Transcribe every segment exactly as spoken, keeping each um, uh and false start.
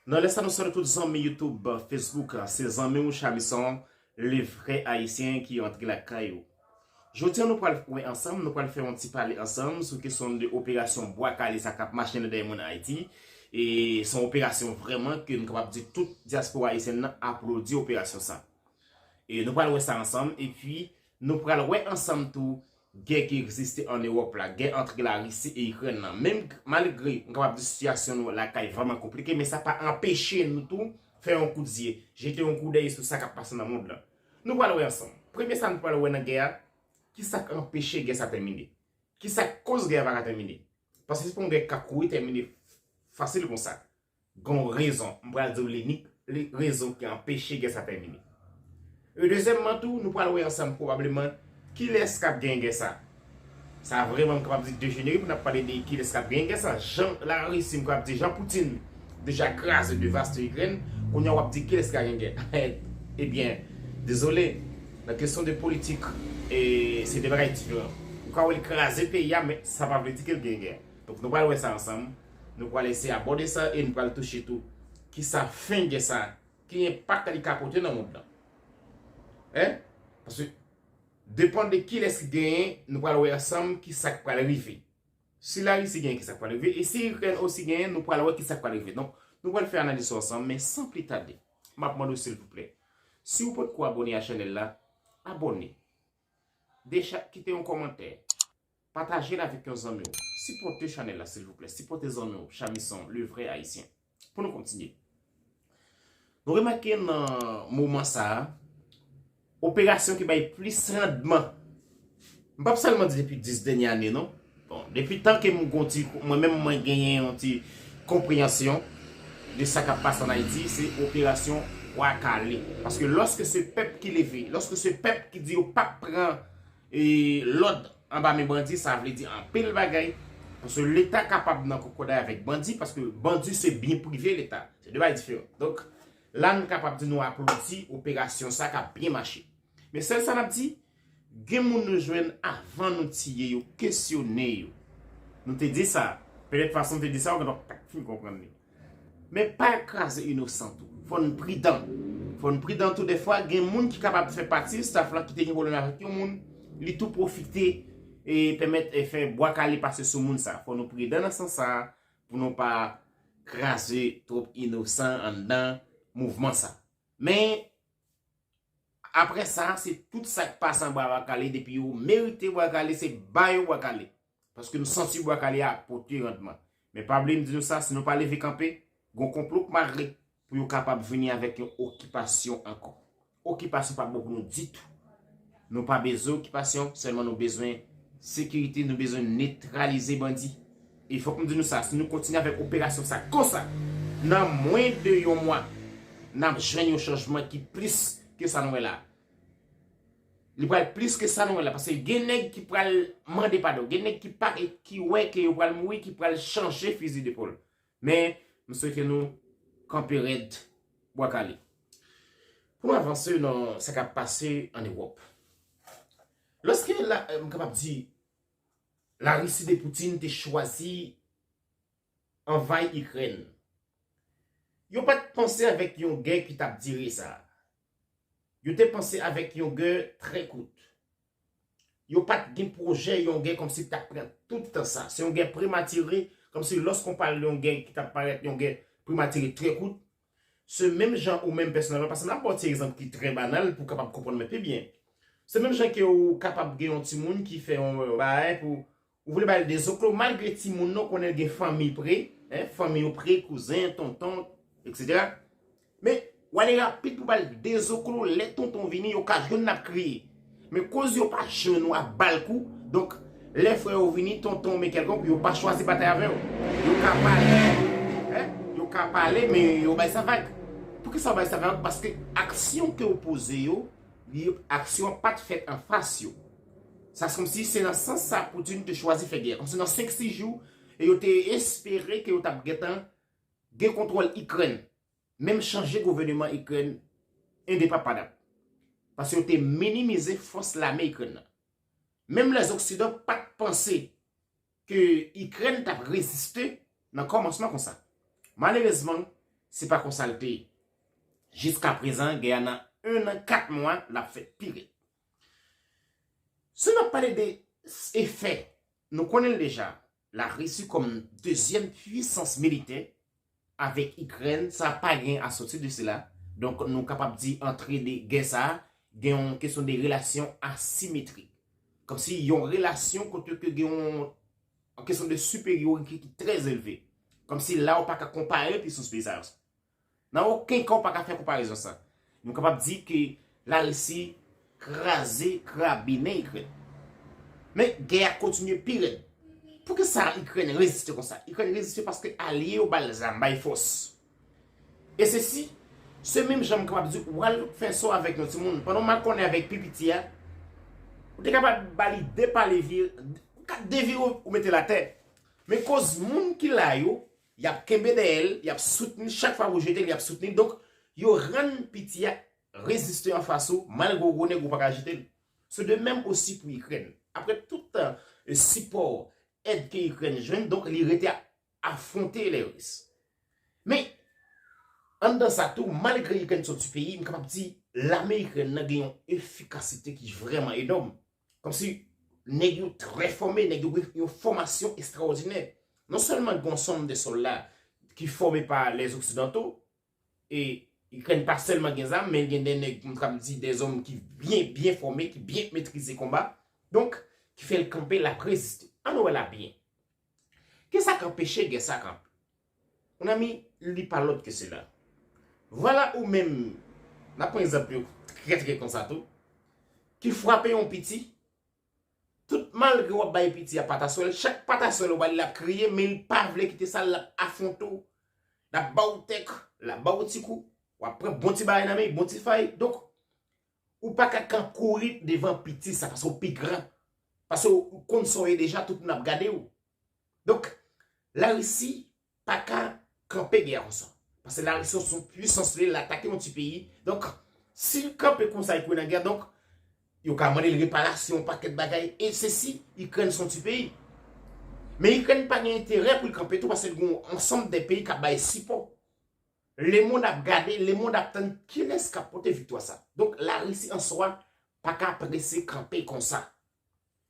Nan lè sa nou salye tout zanmi YouTube, Facebook, se zanmi w Chamison, le vrai Haïtien ki antre lakay ou. Jodi a nou pral wè ansanm, nou pral fè yon ti pale ansanm sou kesyon de operasyon Bwa Kale sa k ap mache nan dèyè moun Ayiti. E se yon operasyon vrèman ke nou kapab di tout dyaspora ayisyèn nan aplodi operasyon sa. E nou pral wè sa ansanm, epi nou pral wè ansanm tou gè ki egziste an Ewòp la, gè ant Larisi e Ikrèn nan. Menm malgre m kapab di sitiyasyon nou lakay vrèman konplike, men sa pa anpeche nou tou fè yon kout zye, jete yon koudèy sou sa k ap pase nan mond lan. Nou pral wè ansanm. Premye sa nou pral wè nan gè a, ki sa k anpeche gè sa tèmine? Ki sa k koz gè a pa ka tèmine? Paske se pa yon gè k ka kouri tèmine fasil konsa. Gen yon rezon, m pral di w linik rezon ki anpeche gè sa tèmine. E dezyèmman tou, nou pral wè ansanm pwobableman kilès k ap genyen gè sa. Sa vrèman m kapab di dejenere pou n ap pale de kilès k ap genyen gè sa. Jan Larisi, m kapab di Jan Poutin deja kraze, devaste Ikrèn, kounye a w ap di kilès k ap genyen gè. Ebyen, dezole, nan kesyon de politik, e se de bagay diferan. Ou ka wè l kraze peyi a, men sa pa vle di ke l genyen gè. Donk nou pral wè sa ansanm. Nou pral eseye abòde sa e nou pral touche tou kisa fen gè sa, ki enpak li ka pote nan mond lan. Hein? Paske depann de kilès ki genyen, nou pral wè ansanm kisa k pral rive. Si Larisi genyen, kisa k pral rive? E si Ikrèn osi genyen, nou pral wè kisa k pral rive. Donk, nou pral fè analiz sa ansanm, men san pli tade, m ap mande w silvouplè, si w potko abòne a chanèl la, abòne. Deja kite yon kòmantè. Pataje l avèk yon zanmi w. Sipòte chanèl la, silvouplè. Sipòte zanmi w, Chamison, le vrai Haïtien. Pou nou kontinye. Nou remake nan moman sa a, operasyon ki bay plis randman. M p ap sèlman di depi dis dènye ane, non. Bon, depi tan ke m gon ti, mwen menm mwen genyen yon ti konpreyansyon de sa k ap pase an Ayiti, se operasyon Bwa Kale. Paske lòske se pèp ki leve, lòske se pèp ki di yo p ap pran e lòd anba men bandi, sa vle di anpil bagay. Paske Leta kapab nan kokoday avèk bandi, paske bandi se byen prive Leta. Se de bagay diferan. Donk, la nou kapab di nou aplodi operasyon sa k ap byen mache. Men sèl sa n ap di, gen moun nou jwenn avan nou tiye yo, kesyone yo. Nou te di sa. Petèt fason nou te di sa, ou gentan pa t fin konprann li. Men pa kraze inosan tou. Fò n pridan. Fò n pridan tou. Dèfwa, gen moun ki kapab fè pati staff lan ki te gen pwoblèm avèk yon moun, li tou pwofite e pèmèt e fè Bwa Kale pase sou moun sa. Fò nou pridan nan sans sa pou nou pa kraze twòp inosan anndan mouvman sa. Men, apre sa, se tout sa k pase anba Bwa Kale, depi yo merite Bwa Kale, se ba yo Bwa Kale. Paske nou santi Bwa Kale a pote randman. Men pa bliye m di nou sa, si nou pa leve kanpe, gon konplo k mare pou yo kapab vini avèk yon okipasyon ankò. Okipasyon p ap bon pou nou ditou. Nou pa bezwen okipasyon, sèlman nou bezwen sekirite, nou bezwen netralize bandi. E fòk m di nou sa, si nou kontinye avèk operasyon sa konsa, nan mwen de yon mwa, n ap jwenn yon chanjman ki plis ke sa nou wè la. Li pral plis ke sa nou wè la, paske gen nèg ki pral mande padon, gen nèg ki pa, ki wè ke yo pral mouri, ki pral chanje fizi depòl. Men, m swete nou kanpe rèd, Bwa Kale. Pou nou avanse nan sa k ap pase an Ewòp. Lòske la, m kapab di, Larisi de Putin te chwazi anvayi Ikrèn, yo pa t panse avèk yon gè ki t ap dire sa. Yo te panse avèk yon gè trè kout. Yo pa t gen pwojè yon gè kòmsi t ap pran tout tan sa. Se yon gè prematire, kòmsi lòske w pale de yon gè ki t ap parèt yon gè prematire trè kout, se menm jan ou menm pèsonèlman, paske m ap ba w ti egzanp ki trè banal pou w kapab konprann mwen pi byen. Se menm jan ke ou kapab gen yon timoun ki fè yon bagay pou ou vle ba l dezoklo, malgre timoun nan konnen l gen fanmi pre, en, fanmi yo pre, kouzen, tonton, etsetera. Men, w ale rapid pou ba l dezoklo, lè tonton vini, yo ka jwenn n ap kriye. Men koz yo pa jwenn ou ap ba l kou, donk, lè frè yo vini, tonton oubyen kèlkonk, yo pa chwazi batay avè w. Yo ka pale, en, yo ka pale, men yo bay sa vag. Poukisa yo bay sa vag? Paske aksyon ke w poze yo, li, aksyon an pa t fèt anfas yo. Sa se kòmsi se nan sans sa Putin te chwazi fè gè. Kòmsi nan senk sis jou, e yo te espere ke yo t ap gentan gen kontwòl Ikrèn. Menm chanje gouvèneman Ikrèn endepapadab. Paske yo te minimize fòs lame Ikrèn nan. Menm lèzoksidan pa t panse ke Ikrèn t ap reziste nan kòmansman konsa. Malerezman, Se pa konsa l te ye. Jiska prezan, gè a nan en an, kat mwa, l ap fèt pi rèd. Si n ap pale de efè, nou konnen l deja, Larisi kòm dezyèm pwisans militè avèk Ikrèn, sa pa gen a soti de sila. Donk, nou kapab di antre de gè sa a, gen yon kesyon de relasyon asimetrik. Kòmsi yon relasyon kote ke gen yon, yon kesyon de siperyorite ki trè elve. Kòmsi la ou pa ka konpare pwisans peyi sa yo. Nan okenn ka ou pa ka fè konparezon sa. Nou kapab di ke Larisi kraze, krabinen Ikrèn. Men gè a kontinye pi rèd. Poukisa Ikrèn reziste konsa? Ikrèn reziste paske alye yo ba l zam, ba l fòs. E se si, se menm jan m kapab di, w al fè sa w avèk yon timoun. Pandan w mal konnen avèk pi piti a, ou te kapab ba li de pa levye, kat devire ou mete l atè. Men koz moun ki la yo, y ap kenbe dèyè l, y ap soutni l, chak fwa ou jete l, y ap soutni l. Donk, yo rann piti a reziste anfas ou, malgre w gwo nèg ou pa ka jete l. Se de menm osi pou Ikrèn. Apre tout, e, sipò, èd ke Ikrèn jwenn, donk li rete ap afwonte lè Ris. Men, anndan sa tou, malgre Ikrèn se yon ti peyi, m kapab di, lame Ikrèn nan gen yon efikasite ki vrèman enòm. Kòmsi nèg yo trè fòme, nèg yo gen yon fòmasyon estrawòdinè. Non sèlman gen yon sòm de sòlda ki fòme pa lèzoksidanto, e Ikrèn pa sèlman gen zam, men gen de nèg, m t ap di, de zòm ki byen, byen fòme, ki byen metrize konba. Donk, ki fè l kanpe, l ap reziste. Ann wè la byen. Kisa k anpeche gè sa kanpe? Mon ami, li pa lòt ke sila. Vwala ou menm, n ap pran egzanp yo trè trè konsa tou, ki frape yon piti, tout malgre w ap bay piti a pataswèl, chak pataswèl ou ba li, l ap kriye, men li pa vle kite sa, l ap afwonte w, l ap ba w tèk, l ap ba w ti kou, w ap pran bon ti bagay nan men, bon ti fay. Donk, ou pa ka kan kouri devan piti sa, paske w pi gran. Paske w konn sa w ye deja, tout moun ap gade w. Donk, Larisi pa ka kanpe gè a konsa. Paske Larisi se yon pwisans li ye, l atake yon ti peyi. Donk, si l kanpe konsa, Ikrèn nan gè, donk, yo ka mande l reparasyon, yon pakèt bagay. E se si Ikrèn se yon ti peyi. Men Ikrèn pa gen enterè pou l kanpe tou, paske l gen yon ansanm de peyi k ap bay sipò. Lemonn ap gade, lemonn ap tann kilès k ap pote viktwa sa. Donk, Larisi an swa pa ka prese kanpe konsa.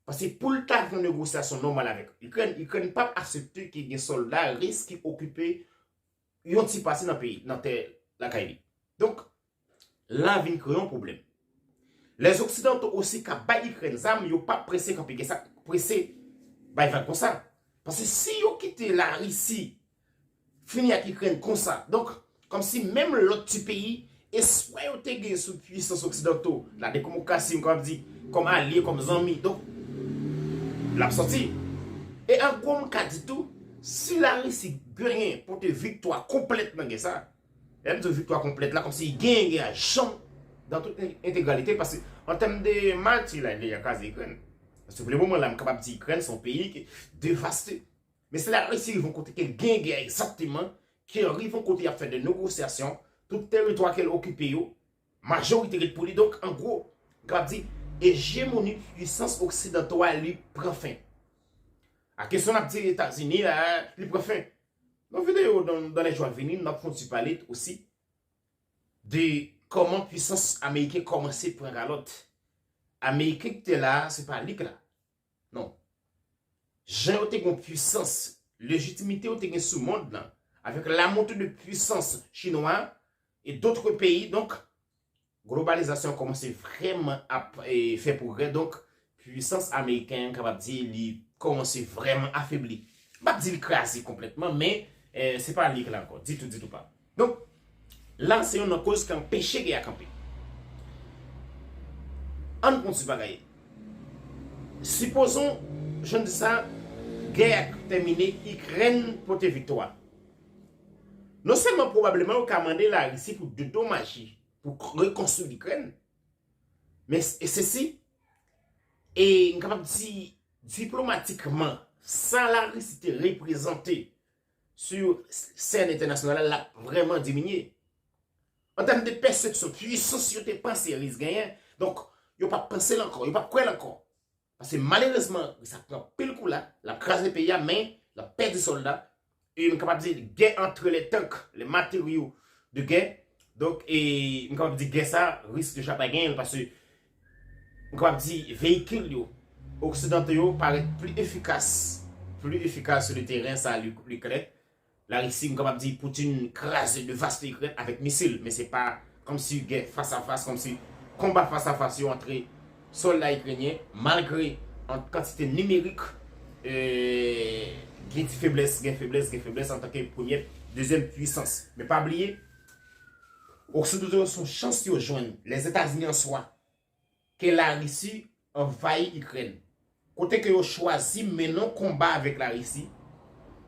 Paske pou l ta gen yon negosyasyon nòmal avèk Ikrèn, Ikrèn p ap aksepte ke gen sòlda ris ki okipe yon ti pati nan peyi, nan tè lakay li. Donk, la vin kreye yon pwoblèm. Lèzoksidanto osi k ap bay Ikrèn zam, yo p ap prese kanpe, gen sa k prese bay vag konsa. Paske si yo kite Larisi fini ak Ikrèn konsa, donk, kòmsi menm lòt ti peyi, espwa yo te gen sou pwisans oksidanto, la demokrasi, m kapab di, kòm alye, kòm zanmi, donk, l ap sòti. E an gwo, m ka di tou, si Larisi genyen pote viktwa konplèt nan gè sa, lè m di viktwa konplèt la, kòmsi li genyen gè a janm, dan tout en-, entegralite, paske an tèm de mati la, li deja kraze Ikrèn. Paske pou le moman la, m kapab di Ikrèn se yon peyi ki devaste. Men si Larisi rive yon kote ke l gen gè a egzakteman, ke l rive yon kote y ap fè de negosyasyon, tout teritwa ke l okipe yo, majorite ret pou li. Donk, an gwo, m kapab di, ejemoni pwisans oksidanto a, li pran fen. A kesyon n ap di Etazini la, li pran fen. Nan videyo dans, dans les jours à venir, n ap fè yon ti pale osi de kòman pwisans ameriken kòmanse pran kalòt. Ameriken ki te la a, se pa li k la. Non. Jan yo te gen pwisans, lejitimite yo te gen sou mond lan, avèk la montée de puissance chinwa e dòt peyi, donk, globalizasyon an kòmanse vrèman ap, e, fè pwogrè. Donk, pwisans ameriken an, kapab di, li kòmanse vrèman afebli. M p ap di li kraze konplètman, men, e, se pa li k la ankò, ditou, ditou pa. Donk, la se youn nan koz ki anpeche gè a kanpe. Ann pran ti bagay. Sipozon, jan n di sa, gè a tèmine, Ikrèn pote viktwa. Non sèlman pwobableman yo ka mande Larisi pou dedomaje, pou rekonstwi Ikrèn, men e se si, e m kapab di diplomatikman, sa Larisi te reprezante sou sèn entènasyonal la, l ap vrèman diminye. An tèm de pèsepsyon, pwisans yo te panse Ris genyen, donk, yo p ap panse l ankò, yo p ap kwè l ankò. Paske malerezman, Ris ap pran pil kou la, l ap kraze peyi a, men l ap pèdi sòlda, e m kapab di gè antre les tanks, les matériaux de guerre. Donk, e m kapab di gè sa, Ris deja pa genyen l, paske m kapab di veyikil yo, oksidanto yo parèt pli efikas, pli efikas sou le teren, sa li, li klè. Larisi, m kapab di Putin kraze, devaste Ikrèn avèk misil, men se pa kòmsi gè fas a fas, kòmsi konba fas a fas yo antre sòlda ikrenyen, malgre an kantite nimerik, e, gen ti feblès, gen feblès, gen feblès antanke premyè, dezyèm pwisans. Men pa bliye, Oksidanto yo se yon chans yo jwenn, Lèzetazini an swa, ke Larisi anvayi Ikrèn, kote ke yo chwazi mennen yon konba avèk Larisi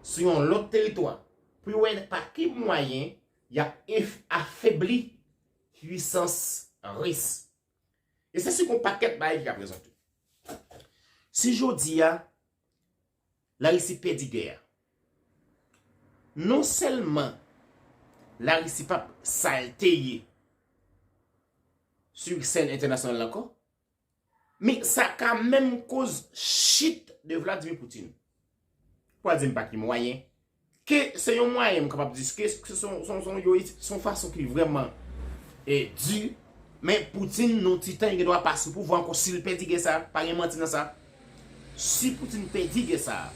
sou yon lòt teritwa, pou yo wè pa ki mwayen y ap ef-, afebli pwisans Ris. E se si gon pakèt bagay ki ka prezante. Si jodi a, Larisi pèdi gè a, non sèlman Larisi p ap sa l te ye sou sèn entènasyonal la ankò, men sa ka menm koz chit de Vladimir Putin. Pou al di m pa ki mwayen. Ke se yon mwayen m kapab di ke se yon, se yon, se yon, yo, se yon fason ki vrèman, e, di, men Putin nan ti tan, li gen dwa pa sou pouvwa ankò si l pèdi gè sa, pa gen manti nan sa. Si Putin pèdi gè sa,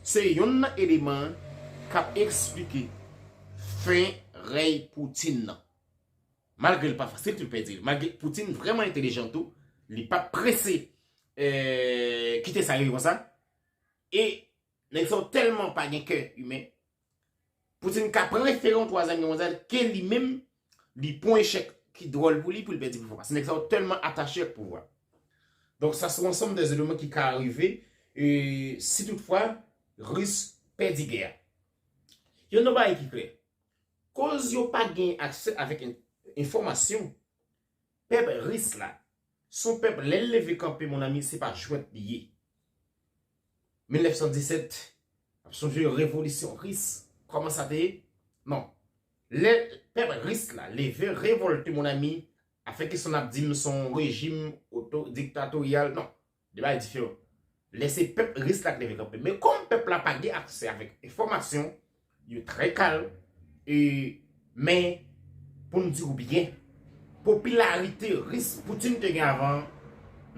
se yonn nan eleman k ap eksplike fen rèy Putin nan. Malgre l pa fasil pou l pèdi l, malgre Putin vrèman entèlijan tou, li pa prese, e, kite sa rive konsa. E nèg sa yo tèlman pa gen kè imen, Putin ka prefere yon twazyèm gè mondyal ke li menm, li pran echèk ki dwòl pou li, pou l pèdi pouvwa. Paske nèg sa yo tèlman atache ak pouvwa. Donk, sa se yon ansanm de eleman ki ka rive, e, si toutfwa Ris pèdi gè a. Yon nan bagay ki klè, koz yo pa gen aksè avèk en-, enfòmasyon, pèp Ris la, se yon pèp, lè l leve kanpe, mon ami, se pa jwèt li ye. Mil nèf san disèt, ap sonje revolisyon Ris, kòman sa te ye? Non. Lè pèp Ris la leve, revòlte, mon ami, afè kesyon n ap di m se yon rejim oto-, diktatoryal, non. De bagay diferan. Lè se pèp Ris la k leve kanpe. Men kòm pèp la pa gen aksè avèk enfòmasyon, yo trè kalm, e, men, pou n di w byen, popilarite Ris Putin te gen avan,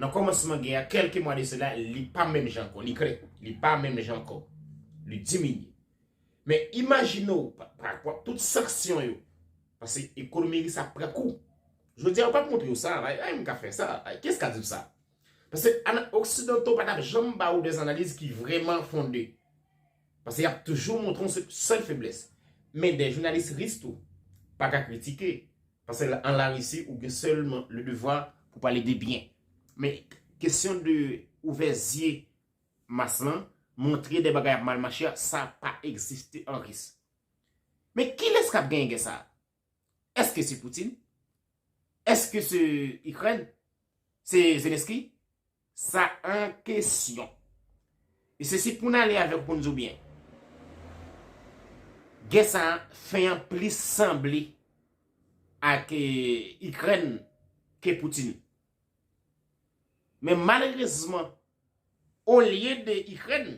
nan kòmansman gè a, kèlke mwa de sela, li pa menm jan ankò, li krè, li pa menm jan ankò, li diminye. Men imajine w, pa, pa rapò tout sanksyon yo, paske ekonomi Ris ap pran kou. Jodi a, yo p ap montre w sa, ay, ay, m ka fè sa, ay, kiyès ka di w sa? Paske ana-, oksidanto pa t ap janm ba w de analiz ki vrèman fonde. Paske y ap toujou montre w se-, sèl feblès. Men de jounalis Ris tou, pa ka kritike. Paske la, an Larisi, ou gen sèlman le devwa pou pale de byen. Men kesyon de ouvè zye mas lan, montre de bagay ap mal mache a, sa pa egziste an Ris. Men kilès k ap genyen gè sa a? Èske se Putin? Èske se Ikrèn? Se Zelensky? Sa an kesyon. E se si pou n ale avèk pou n di w byen. Gè sa a, fen an plis sanble ak, e, Ikrèn ke Putin. Men malerezman, olye de Ikrèn,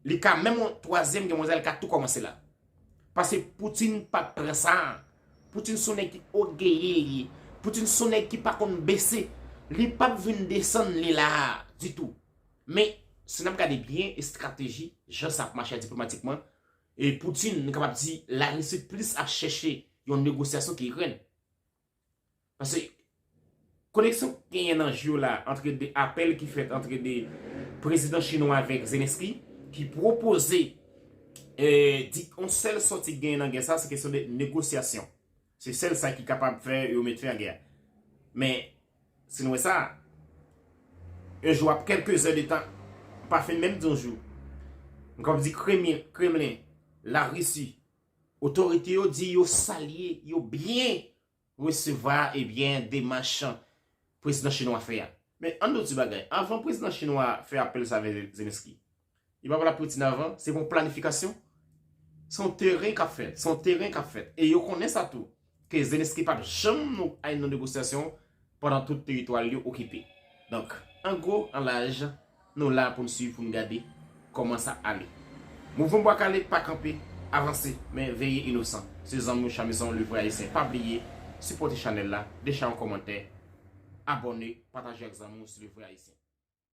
li ka menm yon twazyèm gè mondyal ka tou kòmanse la. Paske Putin p ap pran sa. Putin se yon nèg ki ògeye li ye. Putin se yon nèg ki pa konn bese. Li p ap vin desann li la a ditou. Men, si n ap gade byen estrateji, jan sa ap mache a diplomatikman, e Putin, nou kapab di, Larisi plis ap chèche yon negosyasyon ke Ikrèn. Paske koneksyon ki genyen nan jou yo la, antre de apèl ki fèt antre de prezidan chinwa avèk Zelensky, ki pwopoze, e, di yon sèl sòti ki genyen nan gè sa, se kesyon de negosyasyon. Se sèl sa ki kapab fè yo met fen a gè a. Men, si n wè sa, yon jou ap kèlke zè de tan, pa fin menm di yon jou. M kapab di Kremlin, Kremlin, Larisi, otorite yo di yo salye, yo byen resevwa, ebyen, demach prezidan chinwa fè a. Men, ann nou di bagay, avan prezidan chinwa fè apèl sa avèk Zelensky, li pa pale ak Putin avan, se yon planifikasyon. Se yon teren k ap fèt, se yon teren k ap fèt. E yo konnen sa tou, ke Zelensky p ap janm nou al nan negosyasyon pandan tout teritwa l yo okipe. Donk, an gwo, an laj, nou la pou n swiv, pou n gade kòman sa ale. Mouvman Bwa Kale pa kanpe, avanse, men veye inosan. Se zanmi w Chamizon, le vrè ayisyen. Pa bliye, sipòte chanèl la, deja yon kòmantè, abòne, pataje ak zanmi w, se le vrè ayisyen.